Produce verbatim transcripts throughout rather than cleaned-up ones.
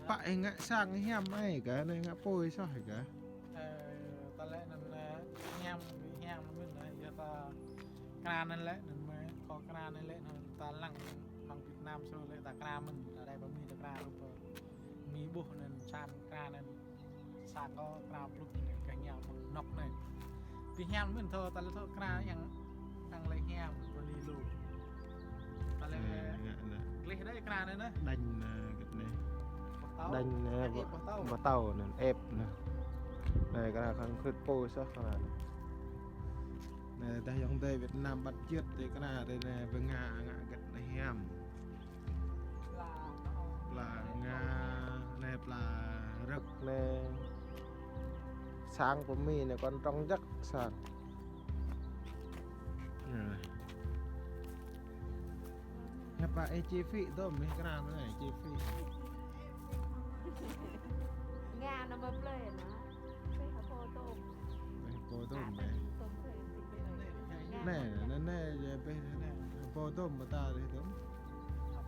Pă ih ngă sang hiam ai kah, anai ngă apui soh kah? Ơ, ta lĕ anŭn, ơ, hiam, hiam anŭn mơ̆n, ơ, yua ta kra anŭn lĕ, anŭn mơ̆n, kơ kra anŭn lĕ, anŭn ta lăng, lăng Việt Nam sô lĕ ta kra mơ̆n, ta đai pơ Mi ta kra rup, Mi ƀuh anŭn sang kra anŭn, sang kơ kra blŭk anŭn, kơ hiam nŏk anai. Ƀing hiam mơ̆n thâo, ta lĕ thâo kra yang, yang lĕ hiam, pơ Li Lu. Ta lĕ, ơ, ngă anai. Gleh đơi kra anai nă. Đañ anai, gĕt anai. Pơtâo. Đañ anai, ĕp, pơtâo. Pơtâo anai, ĕp anai. Anai kra khăng khĭt apui soh kra anai. Anai, tơdah ayŏng adơi Việt Nam bắt giật tơ kra adih anai, ƀing Nga ngă gĕt anai hiam. Pla Nga, anai pla rơ̆k anai. Sang pơ Mi anai quan trọng jăk sang. Anai. Ngă pă ih chi phí tơm ih kra anai chi phí. Nga anŭn mă plơi anŭn. Pih hơpô tôm. Pih hơpô tôm, ă, anai. Tôm pih, pih, pih. Anai, anai, anai, anai, pih anai. Hơpô tôm, ƀu ta dih tôm.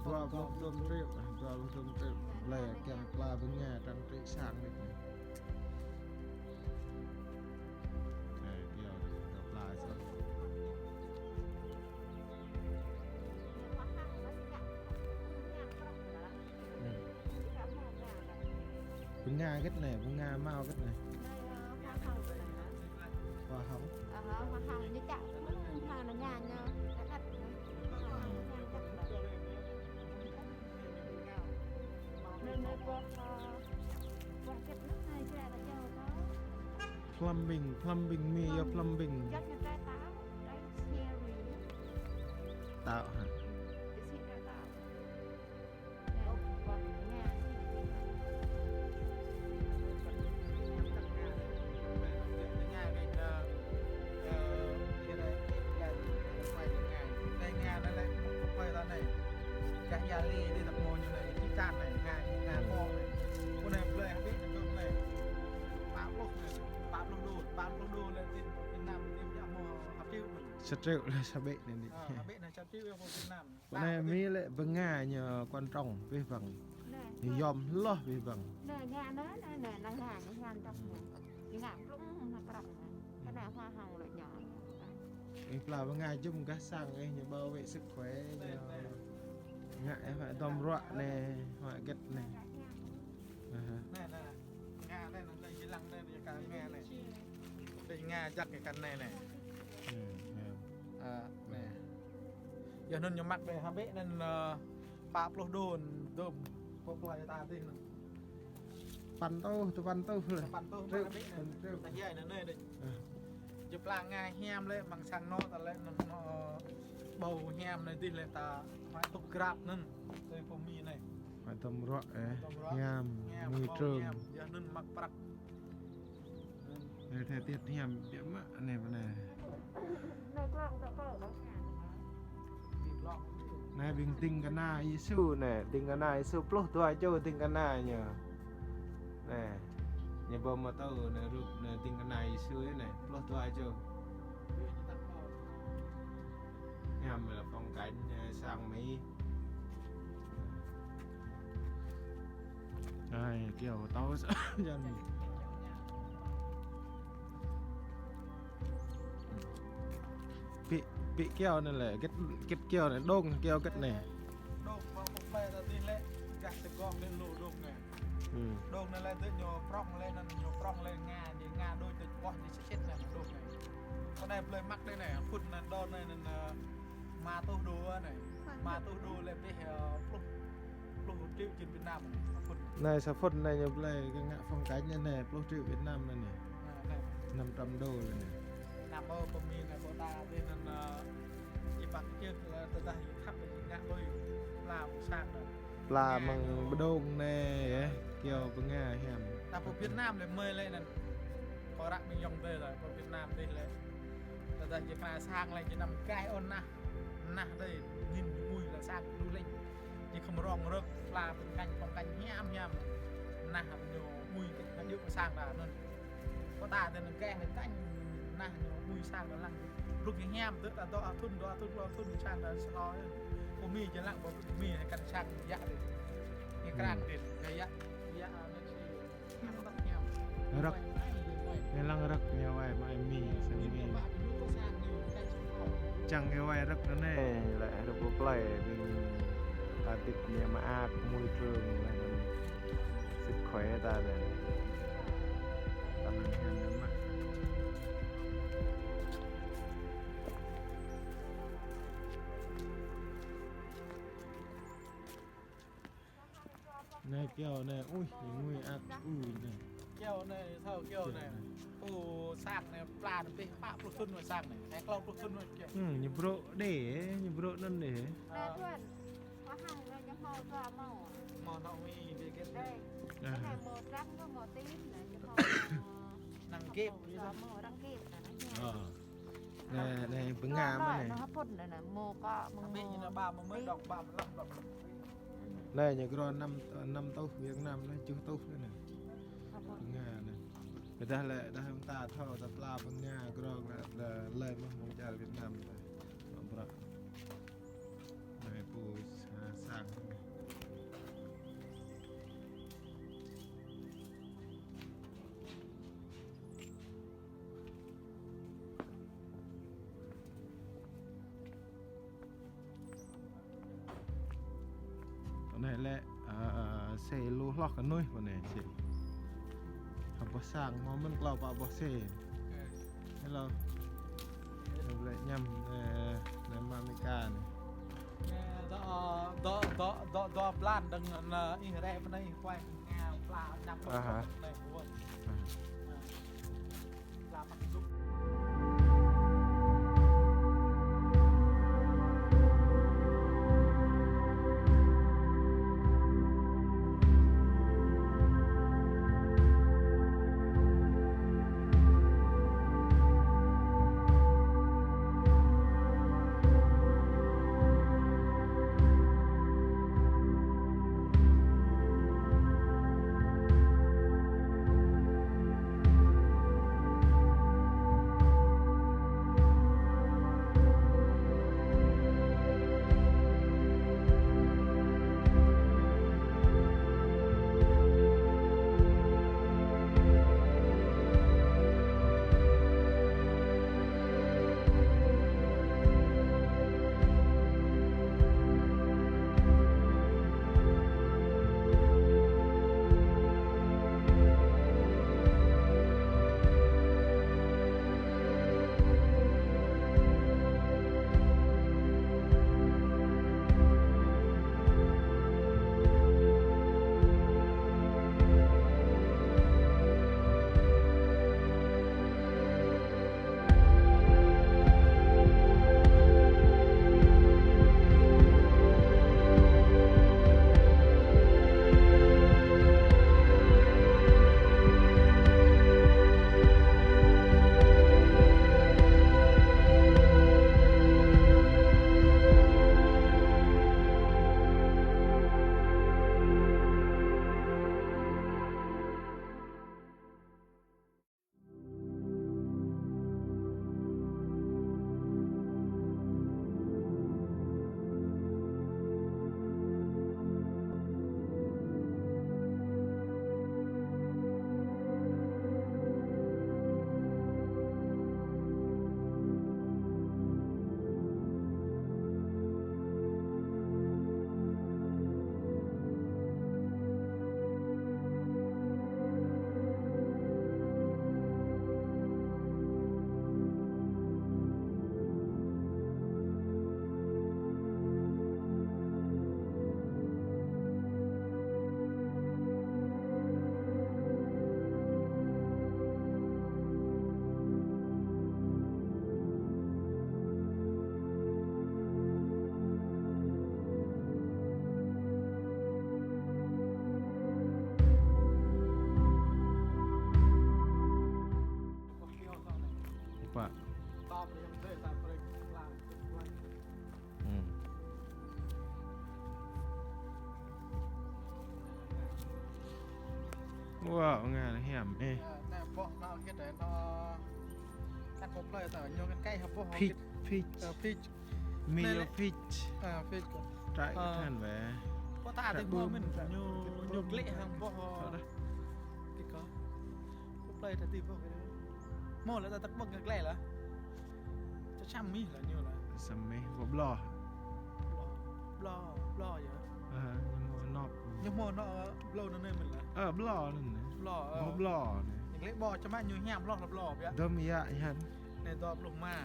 Dua pluh tôm triệu, dua pluh tôm triệu. Lĕ kiăng pla ƀing Nga trang trí sang dih. Anai, kiăng pla sang. Ƀing Nga gĕt anai, ƀing Nga hmâo gĕt anai. Hoa hồng. Hoa hồng. Ờ, hoa hồng ñu čă, hoa hồng Nga ñu, čă đắt. Hoa hồng Nga čă đắt. Anai, anai, bơ̆t, bơ̆t gĕt anai, čă đắt. Plumbing, plumbing, Mi yơh plumbing. Čă ñu tơlơi tao, tơlơi cherry. Tao hă? Či tơlơi tao. Sa triệu lĕ sa ƀĕ anai. Ơ, sa ƀĕ anai, sa triệu yơh pơ Việt Nam. Pơ anai Mi lĕ ƀing Nga ñu quan trọng pih ƀăng. Anai, ñu yom hloh pih ƀăng. Anai, Nga anai, anai, anai, anai, Nga ñu hiam tŏk anai. Ñu ngă plŭng anai prŏng anai. Kơ anai hoa hồng lĕ ñu. Ih pla ƀing Nga jum gah sang ih ñu bảo vệ sức khỏe ñu. Ngă ih huăi dŏm ruă anai, huăi gĕt anai. Anai, anai, anai. Aha. Anai, anai, anai. Nga anai, anai, anai, Jrai lăng anai, anai, kơ Nga anai. Anai Nga jak kơ kăn anai, anai. Hmm, hmm. Ơ, anai. Yơh anŭn ñu mă anai, hơbĕ anŭn, ơ, pă pluh đô, dôm, pơ plơi ta adih anŭn. Păn rơtuh, tơpăn rơtuh lĕ. Tơpăn rơtuh, triệu, hơbĕ anŭn. Păn triệu. Ta djai anŭn anai đôč. Ơ. Jơ̆p pla Nga hiam lĕ, mơ̆ng sang anŏ ta lĕ, anŭn, anŏ, ƀâo hiam anai adih lĕ ta, huăi tŭk Grab anŭn, tui pơ Mi anai. Huăi dŏm ruă, ơ, dŏm ruă. Hiam, hiam, môi trường. Hiam, yơh anŭn mă prăk. Anai thời tiết hiam biă mă anai pơ anai. Anai ƀing ding kơna Yêsu anai, ding kơna Yêsu pluh dua čô ding kơna ñu. Anai, ñu ƀơ̆ng mơtô anai rup anai ding kơna Yêsu anai, pluh dua čô. Hiam lĕ phong cảnh, ơ, sang Mi. Ai, kiao tao sa jăn. Pi, pi kiao anai lĕ, gĕt, gĕt kiao anai, dong kiao gĕt anai. Dong, ƀă pơplai ta adih lĕ, gah tơgŏng anai lu dong anai. Hmm. Dong anai lĕ tơ ñu prŏng lĕ, anŭn ñu prŏng lĕ Nga, ñu Nga đôč đôč ƀuh ñu sĭt sĭt anai dong anai. Kơ anai plơi mă đơi anai, phŭn anai đon anai, anŭn, ơ, rơma rơtuh đô anai. Rơma rơtuh đô lĕ pih, ơ, pluh, pluh triệu tiền Việt Nam anai, phŭn. Anai sa phŭn anai ñu blơi kơ ngă phong cảnh anai, pluh triệu Việt Nam anai anai. Anai, anai. Năm trăm đô anai anai. Năm ơ pơ Mi anai, pơ ta adih anŭn, ơ, ih păk kiăng lĕ tơdah ih khăp ih ngă lui pla mơ̆ng sang anai. Pla mơ̆ng ƀơđông anai, ơ, kiao pơ Nga hiam. Ta pơ Việt Nam lĕ mơi lĕ anŭn. Kơ ră ƀing ayŏng adơi lĕ, pơ Việt Nam adih lĕ. Tơdah či kơnang sang lĕ či anăm gaih ôh nah. Nah đơi, angin mui lĕ sang lu lĕ. Či khŏm rong rơ̆k, pla phong cảnh, phong cảnh hiam hiam. Nah ñu mui kơ hơdip kơ sang ta anŭn. Kơ ta adih anŭn gaih lĕ kăn nah ñu mui sang ta lăng. Blŭk ñu hiam tơ ta dŏ thŭn, dŏ thŭn, dŏ thŭn sang ta sơlŏ. Pơ Mi či lăng, pơ Mi hơkăn sang yă đơi. Ñu krăn đơi, kơ yă. Rơ̆k. Anai lăng rơ̆k ñu wai, mă mì, sang mì. Čang kơ wai rơ̆k anai. Ê, lĕ rơ̆k pô plơi, ƀing ta ƀĭt ñu mơak môi trường, lĕ anŭn sức khỏe ta anai. Ta năng hăng anŭn mă. Anai kyâo anai, ui, ñu ngui ăt ui anai. Kyâo anai, thâo kyâo anai. Kyâo anai. Ơ, sang anai, pla anai, pă pluh thŭn anai sang anai. Hai klâo pluh thŭn anai kyâo. Hmm, ñu brŏ đê, ñu brŏ anŭn đê. Ơ. Tuan, có hàng rồi, cho màu cho màu. Màu nọ mi, đi cái. Đây. À. Cái này màu trắng với màu tím này, cho màu, màu. Năng kịp. Màu, màu năng kịp này, nó. Ờ. Anai, anai, pơnga mơ̆n anai. Nó hấp dẫn anai, màu có, màu. Anai ñu ba mơ̆ mơ̆ đŏk ba mơ̆ lăm đŏk. Anai ñu grô năm, năm tuh Việt Nam anai, tơjuh tuh anai. Hấp dẫn. Pơnga anai. Ƀôdah lĕ, dah ta thâo, ta pla pơnga grô lĕ, lĕ, lĕ mơ̆ mơ̆ng čar Việt Nam ta. Mă bruă. Anai pô sa-, sang. Pơ anai lĕ, ơ, xe lu hloh kơ nuih pơ anai, xe. Hơbôh sang, hmâo mơ̆n klâo pă boh xe. Hello. Anai lĕ ñăm, ơ, anai mơ̆ Amêrika anai. Ơ, dŏ, dŏ, dŏ, dŏ, dŏ blan dơ̆ng anai, ih rĕ pơ anai, ih kuai. Aha. Pă. Hmm. Wow, ngan hiam, ê. Ơ, anai boh nao kiơ đơi nao. Căng kơ plơi ta ñu kăn kai hă boh. Peach, peach. Ơ, peach. Mil anai lĕ peach. Ơ, peach kơ. Trại kơ than wĕ. Boh ta trại tơ̆ng boh bưm, mơ̆n trại ñu, bưm. Ñu glĕ hăng boh. Thơ̆ đah. Kơ Plơi ta tui boh kơ. Mơ̆ lĕ ta tăk ƀơ̆ng kơ glai lah. Ča čăm mih lah ñu lah. Čăm mih, ƀơ̆ ƀlŏ. Ƀlŏ, ƀlŏ, ƀlŏ yơh. Ơ, ñu mơ̆ nop. Ñu mơ̆ nop, ƀlŏ anŭn anai mơ̆n lah. Ơ, ƀlŏ anŭn anai. Ƀlŏ, ơ. Ƀơ̆ ƀlŏ anai. Ñu glai ƀơ̆ čăm mah ñu hiam hlŏh lah ƀlŏ biă. Dơ̆m yă hiam. Anai dua pluh rơma.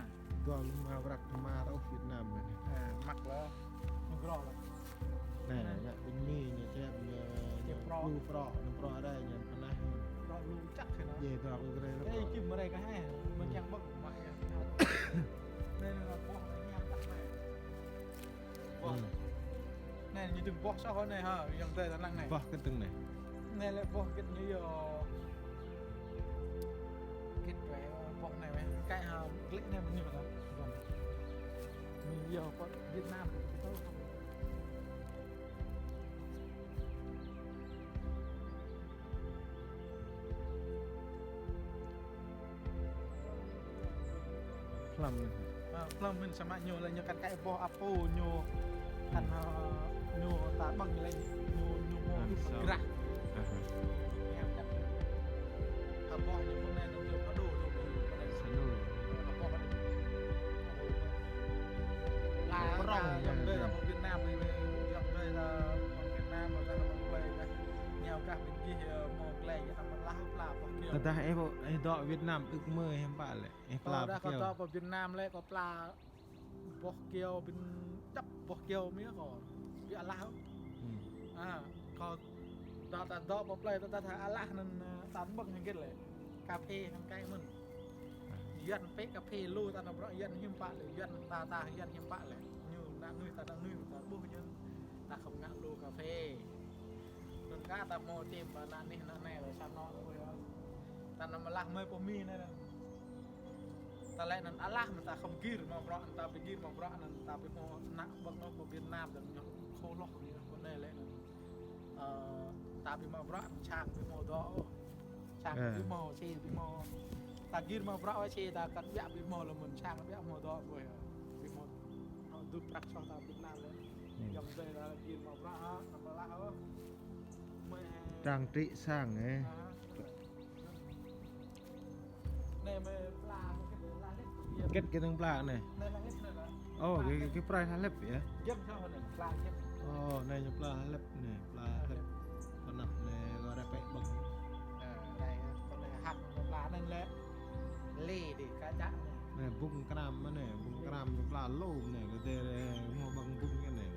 Dua pluh rơma prăk rơma rơ̆ Việt Nam anai. Ơ, măk lah. Ñu grŏ lah. Anai, anai. Ngă ƀing Mi ñu čep ñu, ñu prŏ. Ñu prŏ, ñu prŏ adai ñu pơnah. Prŏ lu čăk kơ anŭn. Yơh, dua pluh rơma. Ê, čim mơ̆ rai kơ hai, mơ̆ kiăng ƀơ̆ng mă yang. Anai, anai, boh anai hiam čăk anai. Boh. Hmm. Anai, ñu dơ̆ng boh soh anai ha, yang tơi ta lăng anai. Boh kơ tơ̆ng anai. Anai lĕ boh kơ ñu yơh. Kơ tơ̆ng boh anai weh. Kơ ha, glai anai mơ̆n ñu lah. Ñu yơh boh Việt Nam. Plăm. Ơ, plăm mơ̆n samơ̆ ñu lĕ ñu kăn kơ boh apui ñu kăn, ơ, ñu ta ƀơ̆ng lĕ ñu, ñu mơ̆ grah. Aha. Ñu kăn. Kơ boh ñu mơ̆ anai ñu kơ đu ñu mơ̆ anai. Sa đu. Kơ boh anai. Lah, prŏng ta, yang anai. Tơi ta boh Việt Nam anai, yang tơi ta boh Việt Nam, boh ta boh plơi ta. Ñu kah ƀing gih, ơ, mơ̆ glai, ta mơ̆ lah pla boh kơyâo. Tơdah ih, ih dŏ Việt Nam, ưh mơ̆ hiam pă lĕ, ih pla boh kơyâo. Kâo dŏ pơ Việt Nam lĕ, kâo pla boh kơyâo ƀing čăp boh kơyâo mơ̆ kâo. Biă lah. Hmm. Ơ, kâo dŏ ta dŏ pơ plơi ta, ta tha alah anŭn, ơ, ta ƀơ̆ng hăng git lĕ. Kơphê hăng kai mơ̆n. Yuan pĕ kơphê lu ta nao bruă Yuan hiam pă lĕ, Yuan ta, ta Yuan hiam pă lĕ. Ñu ană mơnuih ta ană mơnuih ta ƀuh ñu. Ta khŏm ngă lu kơphê. Anŭn kah ta mơ̆ čem ƀă ană anih ană anai lĕ sa anŏ ƀu yơh. Ta nao mơ̆ lah mơi pơ Mi anai. Ta lĕ anŭn alah mơ̆ ta khŏm gir mă bruă, ta ƀu gir mă bruă anŭn ta ƀu mơ̆ ană ƀơ̆ng nao pơ Việt Nam ta ñu khô hloh ñu pơ anai lĕ anŭn. Ơ, ta ƀu mă bruă, sang ƀu mơ̆ dŏ. Sang ƀu mơ̆, si ƀu mơ̆. Ta gir mă bruă wă si ta kăn biă ƀu mơ̆ lơ mơ̆n sang biă mơ̆ dŏ ƀu yơh. Ƀu mơ̆. Nao dŭp prăk soh ta Việt Nam lĕ. Hmm. Yŏng dơi ta gir mă bruă, ha, nao mơ̆ lah, ơ. Mơi, trang trại sang, ơ. Ha. Anai mơi pla, kơ tơ̆ng pla anai. Kơ tơ̆ng pla anai. Anai lah hĭ anai lah. Ơ, kơ, kơ, kơ pla lah lĕp yơh. Giăm soh anai, pla giăm. Ơ, anai ñu pla lah lĕp anai, pla lah lĕp. Pơnăp anai, gơ̆ rơpĕ ƀơ̆ng. Ơ, anai, kơ anai hăk pla anai lĕ. Lĕ dih, kơ čăk anai. Anai, ƀung kram anai, ƀung kram pla lŏm anai, kơ tơ̆ng mơ̆ ƀơ̆ng ƀung anai.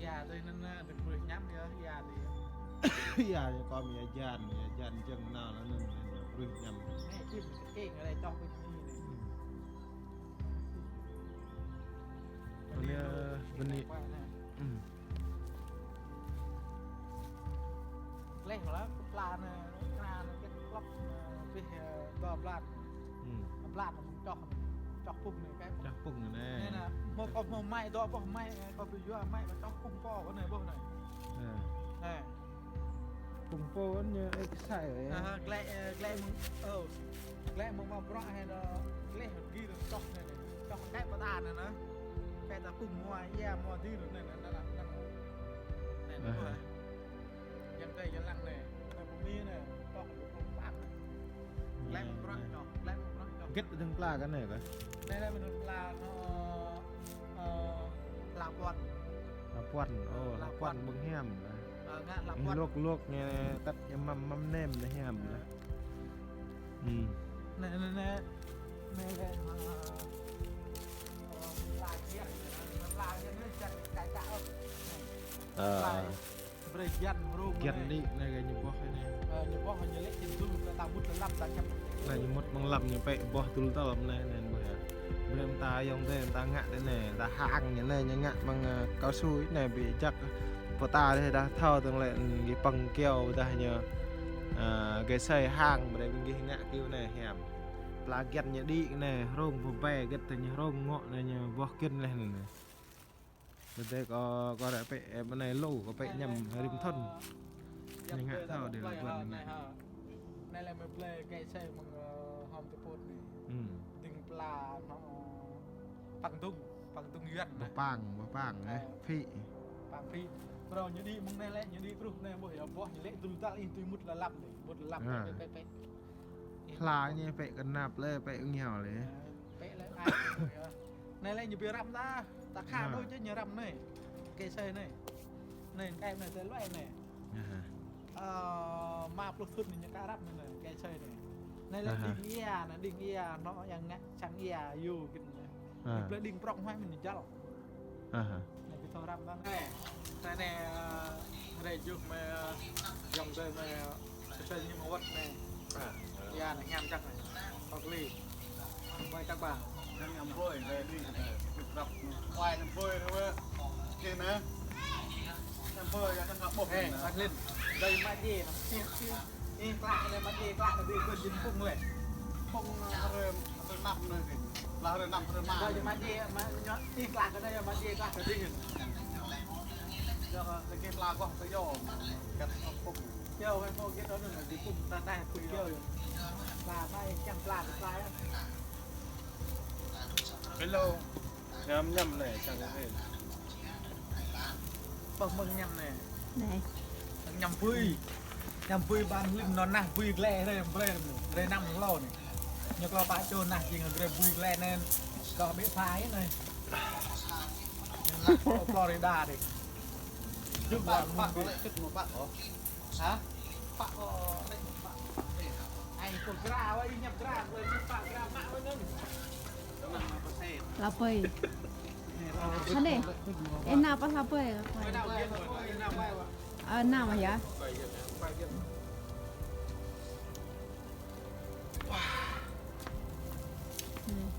Ia, tui anŭn, ơ, tơ̆ng brơi ñăm yơh, ia tui. Ia, ñu kơ mơ̆ ia jan, ia jan jơ̆ng nao anŭn, brơi ñăm. Anai, čim, kơ keng, anai, čoh brơi ñăm anai. Hmm. Anai, ơ, bơni. Hmm. Gleh lah, kơ pla anai, kơ anai, kơ klŏp, ơ, bih, ơ, dua blan. Hmm. Blan anai, čoh, čoh pŭng anai, kơ. Čoh pŭng anai. Anai, anai, mơ̆ kâo mơ̆ mai, dŏ boh mai, ơ, kâo ƀu yua mai, kâo čoh pŭng pô kơ anai, boh anai. Ơ. Anai. Pŭng pô anai, ơ, kơ sai, ơ. Ơ, gleh, ơ, gleh mơ̆ng, ơ, gleh mơ̆ng mă bruă anai, dŏ, gleh gir čoh anai, anai. Čoh kơ pơtă anai, anai. Kơ ta pŭng mơ̆, ia mơ̆ dir anai, anai, anai, anai. Anai, anai. Ơ. Yang tơi yang lăng anai, anai pơ Mi anai, čoh anai pơ Păng anai. Gleh mơ̆ng bruă čoh, gleh mơ̆ng bruă čoh. Git tơ̆ng pla kơ anai kơ? Anai, anai mơ̆ng pla anŭn, ơ, pla puăn. Pla puăn, ơ, pla puăn ƀơ̆ng hiam. Ơ, ngă pla puăn. Luộc luộc ñu tăt ñu măm măm nem anai hiam. Ơ. Hmm. Anai, anai, anai. Anai, anai, ơ, ơ, pla giăn, pla giăn anai giăn kai čă ôh. Ơ. Pla Brơi giăn rông anai. Giăn đĭ anai kơ ñu boh anai. Ơ, ñu boh ñu lĕ čin dŭl kơ ta mŭt lăm ta čăp. Anai ñu mŭt mơ̆ng lăm ñu pĕ boh dŭl tơl anai anai boh yơh. Brơi mơta ayŏng adơi ta ngă tui anai, ta hăng ñu anai ñu ngă mơ̆ng, ơ, cao su anai ƀu jak pơtă đơi dah thâo tơ̆ng lĕ, ơ, gih păng keo dah ñu, ơ, gih sai hăng brơi gih ngă keo anai hiam. Pla giăn ñu đĭ anai, rông pơbê git tơ ñu rông ngŏ anai ñu boh giăn leh anai. Tơdơi kâo, kâo ră pĕ, ơ, bơnai lu, kâo pĕ ñăm rĭm thŭn. Ñu ngă thâo đơi lĕ ƀuăn ñu ngă. Anai lĕ mơi plơi kơ sai mơ̆ng, ơ, hom tơpŭt anai. Hmm. Ding pla anŭn, păng dŭng, păng dŭng Yuan anai. Păng, păng, ơ, phĭ. Păng phĭ. Phrâo ñu đĭ mơ̆ng anai lĕ, ñu đĭ truh anai, boh yơh, boh ñu lĕ dŭl tal ih tui mŭt lăm anai, mŭt lăm anai, pĕ, pĕ, pĕ. Hla ñu pĕ kơnăp lĕ, pĕ ƀing ñu lĕ. Pĕ lĕ ai. Anai lĕ ñu ƀu răm ta, ta khă đôč ñu răm anai. Kê sơi anai. Anai, kơ anai tơlơi anai. Ơ, rơma pluh thŭn anai ñu kơ răm anai, kê sơi anai. Anai lĕ đing ia, anai đing ia, anŏ yang ngă sang ia, yua git anai. Anai plơi đing prŏng huai mơ̆n ñu jăl. Anai ƀu thâo răm ta anai. Anai, anai, ơ, anai jŭk mơi, ơ, yŏng dơi mơi, ơ, Sơ sơ ñu mă wơ̆t anai. Ia anai ñam čăk anai. Pơk li. Ƀai čăk ba. Ñam ñam ƀơi, ƀơi li. Ƀơi ñam ƀơi anai. Kê anai. Ñam ƀơi, ia čăk ba ƀôh. Ê, Phan Linh. Dơi mă djai anai. Ih, ih. Ih, klă anai mă djai, klă anai ƀơi jing phung lĕ. Phung, ơ, hrơi, hrơi năm anai kê. Klă hrơi năm, hrơi mă. Dơi mă djai, mă, ih, klă anai mă djai, klă anai dingin. Dơi, ơ, kê klă kơ dơi. Kơ phung. Hello. Ñam ñam anai, čang anai. Ƀơ̆ng ƀơ̆ng ñam anai. Anai. Ñam bưi. Ñam bưi ƀan hlĭm anŭn nah bưi glĕ hrơi, hrơi, hrơi năm hlâo anai. Ñu klâo pă čô nah jing hrơi bưi glĕ anai. Dŏ ƀĕ phai anai. Ñu nah Florida dih. Jŭk ƀan mơ̆ng bưi. Hă? Pă kơ, ơ, ai kơ gra wai, ñăp gra, wai ñăp pă gra mă wai anŭn. Hlơi pơi. Anai. Ê, nao pă hlơi pơi. Ơ, nao mă yơh.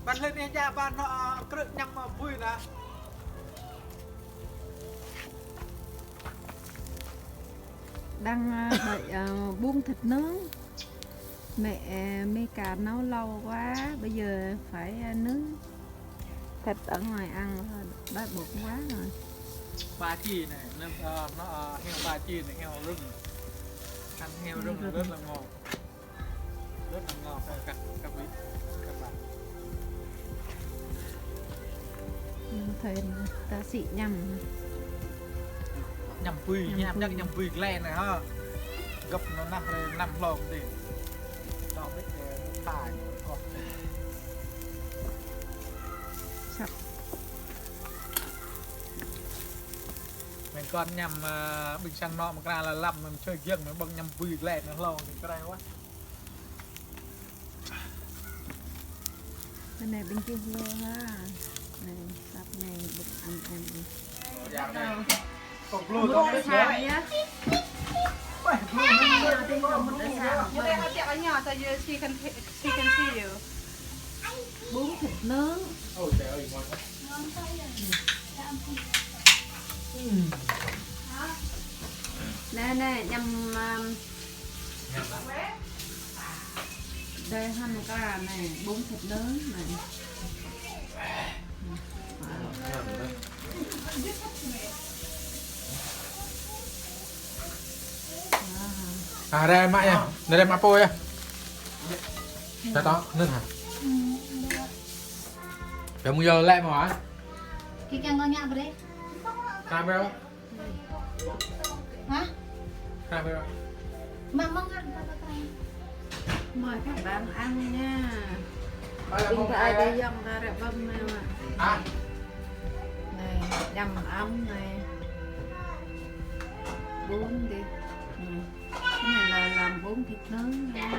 Ƀan hlơi anai ja ƀan anŏ, ơ, krư̆ ñam, ơ, bưi anai. Đang, à, đợi, à, ƀung thịt nướng. Mẹ, à, Mika nấu lâu quá, bây giờ phải, à, nướng thịt ở ngoài ăn thôi, đói bụng quá rồi. Ba chi anai, anai, à, anai, à, heo ba chi anai, heo rừng. Ăn heo rừng rất là ngon. Rất là ngon, cắt, cắt đi, cắt lại. Ừ, thấy ta xị nhầm. Ñam bưi, ñam bưi. Ñam chắc ñam bưi glĕ anai hă. Găp anŭn nah hrơi năm hlâo dih. Tao ƀĕ, ơ, phai, kơ. Săp. Mơ̆ng kơ ñam, ơ, ƀing sang anŏ mơ̆ng kra la lăm, mơ̆ng čơi giăng, mơ̆ng ƀơ̆ng ñam bưi glĕ anai hlâo, anai kơ rai wă. Anai ƀing čih lô ha. Anai, săp anai, ƀơ̆ng ăn ăn. Mŭt đa sang yơh. Mŭt đa sang. Ñu đang hơtiă kơ ñu, ta yơh si kăn thi, si kăn thi yơh. Bún thịt nướng. Anai, anai, ñam, um, Đây hăn ka anai, bún thịt nướng anai. À, đây mă yơh, đây mă pô yơh. Tao tao, nưng hă? Tao mui yơh lĕ mơ̆ hă? Kikăng ngă brơi. Tao brơi. Hả? Mời các bạn ăn nha. Ƀing ta ai dê yŏng ta ră ƀơ̆ng anai mă. Anai, ñam ăm anai. Bún dih. Anai. Anai là làm bún thịt nướng nha.